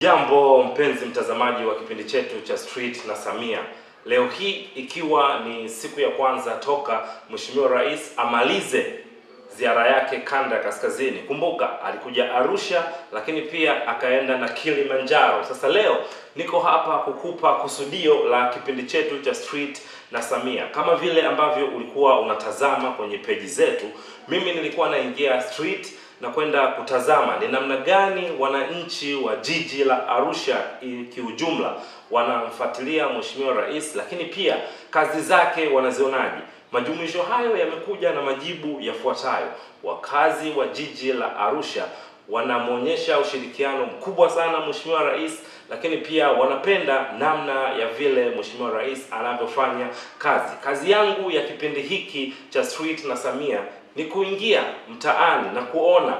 Jambo mpenzi mtazamaji wa kipindi chetu cha Street na Samia. Leo hii ikiwa ni siku ya kwanza toka Mheshimiwa Rais amalize ziara yake kanda ya kaskazini. Kumbuka alikuja Arusha, lakini pia akaenda na Kilimanjaro. Sasa leo niko hapa kukupa kusudio la kipindi chetu cha Street na Samia. Kama vile ambavyo ulikuwa unatazama kwenye peji zetu, mimi nilikuwa naingia street na kwenda kutazama ni namna gani wananchi wa jiji la Arusha kiujumla wanamfuatilia Mheshimiwa Rais, lakini pia kazi zake wanazionaje. Majumuisho hayo yamekuja na majibu yafuatayo. Wakazi wa jiji la Arusha wanamwonyesha ushirikiano mkubwa sana Mheshimiwa Rais, lakini pia wanapenda namna ya vile Mheshimiwa Rais anavyofanya kazi. Kazi yangu ya kipindi hiki cha Street na Samia ni kuingia mtaani na kuona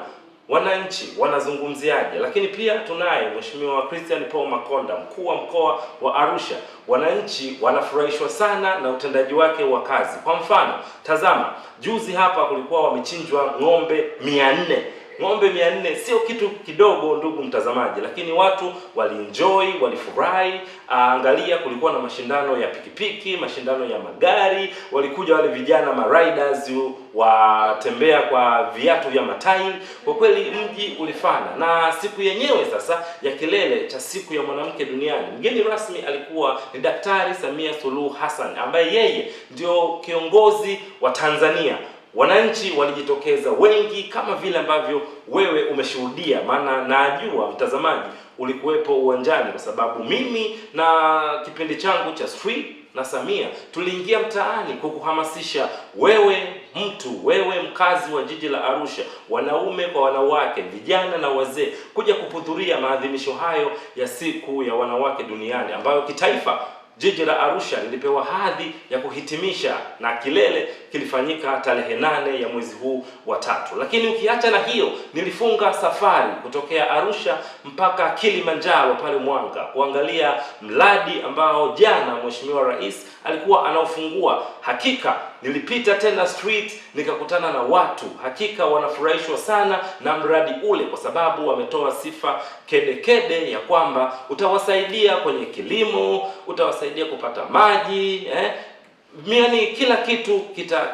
wananchi wanazungumziaje, lakini pia tunaye Mheshimiwa Christian Paul Makonda, mkuu wa mkoa wa Arusha. Wananchi wanafurahishwa sana na utendaji wake wa kazi. Kwa mfano, tazama, juzi hapa kulikuwa wamechinjwa ng'ombe 400. Ng'ombe 400 sio kitu kidogo, ndugu mtazamaji, lakini watu walienjoy, walifurahi. Angalia, kulikuwa na mashindano ya pikipiki, mashindano ya magari, walikuja wale vijana ma riders watembea kwa viatu vya matairi. Kwa kweli mji ulifana, na siku yenyewe sasa ya kilele cha siku ya mwanamke duniani, mgeni rasmi alikuwa ni Daktari Samia Suluhu Hassan ambaye yeye ndio kiongozi wa Tanzania. Wananchi walijitokeza wengi kama vile ambavyo wewe umeshuhudia, maana najua mtazamaji ulikuwepo uwanjani, kwa sababu mimi na kipindi changu cha Street na Samia tuliingia mtaani kukuhamasisha wewe mtu, wewe mkazi wa jiji la Arusha, wanaume kwa wanawake, vijana na wazee, kuja kuhudhuria maadhimisho hayo ya siku ya wanawake duniani ambayo kitaifa jiji la Arusha lilipewa hadhi ya kuhitimisha na kilele kilifanyika tarehe 8 ya mwezi huu wa tatu. Lakini ukiacha na hiyo, nilifunga safari kutokea Arusha mpaka Kilimanjaro pale Mwanga kuangalia mradi ambao jana Mheshimiwa Rais alikuwa anaofungua. Hakika nilipita tena street nikakutana na watu, hakika wanafurahishwa sana na mradi ule, kwa sababu wametoa sifa kedekede kede ya kwamba utawasaidia kwenye kilimo, utawasaidia kupata maji, yaani kila kitu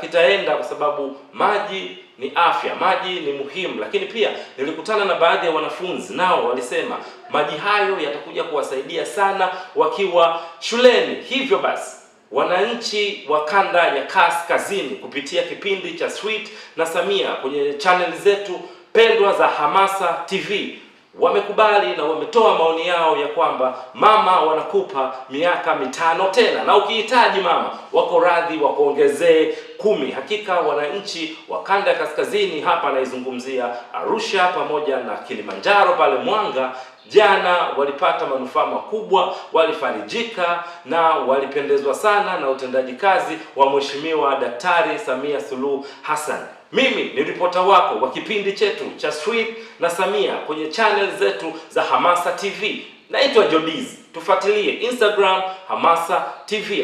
kitaenda kwa sababu maji ni afya, maji ni muhimu. Lakini pia nilikutana na baadhi ya wanafunzi, nao walisema maji hayo yatakuja kuwasaidia sana wakiwa shuleni. Hivyo basi wananchi wa kanda ya kaskazini kupitia kipindi cha Street na Samia kwenye channel zetu pendwa za Hamasa TV wamekubali na wametoa maoni yao ya kwamba mama wanakupa miaka 5 tena, na ukihitaji mama wako radhi wakuongezee 10. Hakika wananchi wa kanda ya kaskazini hapa naizungumzia Arusha pamoja na Kilimanjaro pale Mwanga, jana walipata manufaa makubwa, walifarijika na walipendezwa sana na utendaji kazi wa Mheshimiwa Daktari Samia Suluhu Hassan. Mimi ni ripota wako wa kipindi chetu cha Street na Samia kwenye channel zetu za Hamasa TV. Naitwa Jodiz. Tufuatilie Instagram Hamasa TV.